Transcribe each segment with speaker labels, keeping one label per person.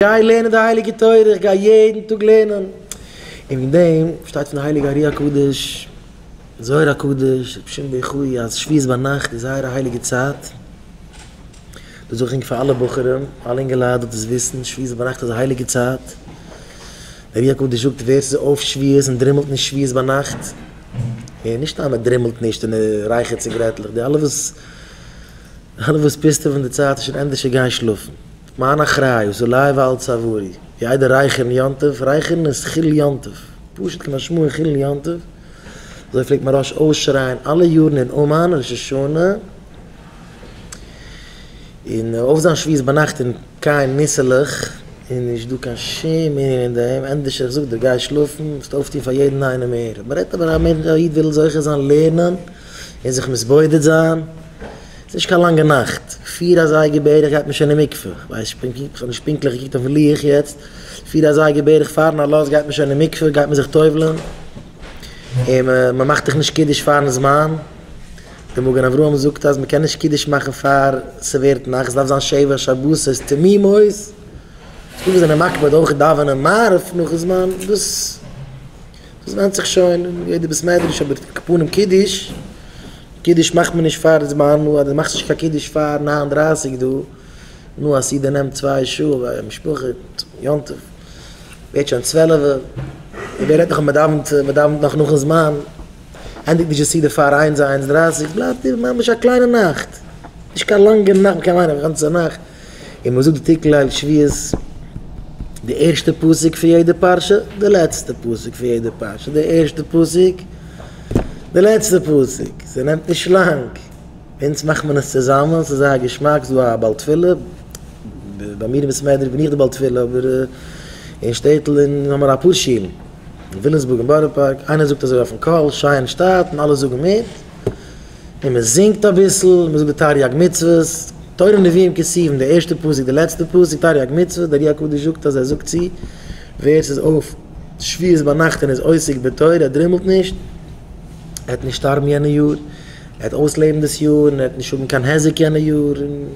Speaker 1: גיי לערנען די הייליגע תורה, איך גיי יעדן טאג לערנען. און וועגן דעם שטייט פון די הייליגע ארי הקדוש, זוהר הקדוש, רבי שמעון בר יוחאי אז שבועות ביינאכט איז זייער א הייליגע צייט. דאס זאג איך ענק פאר אלע בחורים, אלע אינגעלייט זאלט עס וויסן, שבועות ביינאכט איז א הייליגע צייט. דער ארי הקדוש זאגט ווער ס'איז אויף שבועות און דרימלט נישט שבועות ביינאכט, און נישט סתם ער דרימלט נישט און ער רייכערט ציגרעטלעך, די אלע וואס אלע וואס פיסטעווען די צייט איז שוין ענדערשער גיין שלאפן. מיין אחריות עלי ועל צווארי, ווי איידער רייכערן יום טוב, רייכערן איז חילול יום טוב, פשוט כמשמעו חילול יום טוב, אזוי פלעגט מוהרא"ש אויסשרייען אלע יארן אין אומאן ראש השנה, און אויף זיין שבועות ביינאכט און קייען ניסעלעך, און נישט דא קיין שום ענין אין דעם, ענדערש איך זאג דיר גיי שלאפן, וועסט אויפטון פאר יעדן איינעם מער, מען רעדט אבער א מענטש א איד וויל זוכה זיין לערנען און זיך מתבודד זיין. ס'איז נישט קיין לאנגע נאכט, פיר אזייגער בערך גייט מען שוין אין מקווה, כ'ווייס נישט, כ'האב נישט פונקטליך געקוקט אויפן לוח יעצט, פיר אזייגער בערך פארן עלות גייט מען שוין אין מקווה, גייט מען זיך טובל'ען, און מ'מאכט דאך נישט קידוש פארן זמן, די מגן אברהם זאגט אז מ'קען נישט קידוש מאכן פאר ס'ווערט נאכט, ס'דארף זיין שבע שבתות תמימות, ס'דא וואס זענען מקפיד אויך דאווענען מעריב נאכן זמן, דאס דאס ווענדט זיך שוין אין יעדע בית מדרש, אבער על כל פנים קידוש. קידוש מאכט מען נישט פאר זמן, נו אז דו מאכסט נישט קיין קידוש פאר ניין דרייסיג דא, נו א סעודה נעמט צוויי שעה ביי א משפחה, יום טוב ווערט שוין צוועלעווע, און ווער רעדט נאך אז מען דאווענט מען דאווענט נאך נאכן זמן, ענדיגט נישט די סעודה פאר איינס איינס דרייסיג, בלייבט איבער ממש א קליינע נאכט, נישט קיין לאנגע נאכט, מען קען ליינען א גאנצע נאכט. און מען זאגט די תיקון ליל שבועות, די ערשטע פסוק פון יעדע פרשה, די לעצטע פסוק פון יעדע פרשה, די ערשטע פסוק, די לעצטע פסוק, ס'נעמט נישט לאנג, אונז מאכט מען עס צוזאמען, ס'איז זייער געשמאק, ס'איז דא א בעל תפילה, ביי מיר אין בית מדרש בין איך די בעל תפילה, אבער אין שטעטל אין האבן מיר אפאר שולן, אין וויליאמסבורג אין בארא פארק, איינער זאגט אזוי אויפן קול, שיין שטייט, און אלע זאגן מיט. און מען זינגט אביסל, מען זאגט די תרי"ג מצוות, תורה נביאים כתובים, די ערשטע פסוק, די לעצטע פסוק, תרי"ג מצוות, דער אר"י הקדוש זאגט אז ער זאגט צו, ווער ס'איז אויף שבועות ביינאכט און איז עוסק בתורה, ער דרימלט נישט, ער וועט נישט שטארבן יענע יאר, ער וועט אויסלעבן דאס יאר, און ער וועט נישט האבן קיין היזק יענע יאר, און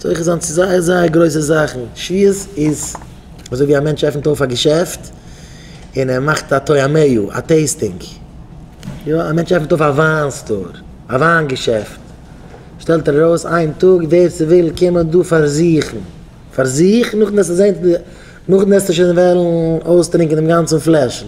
Speaker 1: זוכה זיין צו זייער זייער גרויסע זאכן, שבועות איז אזוי ווי א מענטש עפנט אויף א געשעפט און ער מאכט א טועמיה, א tasting. יא, א מענטש עפנט אויף א וויין store, א וויין געשעפט, שטעלט ער ארויס איין טאג ווער ס'וויל קומען דא פארזוכן, פארזוך, נאכדעם וועסטו זען, נאכדעם וועסטו שוין וועלן אויסטרינקען דעם גאנצן פלעשל.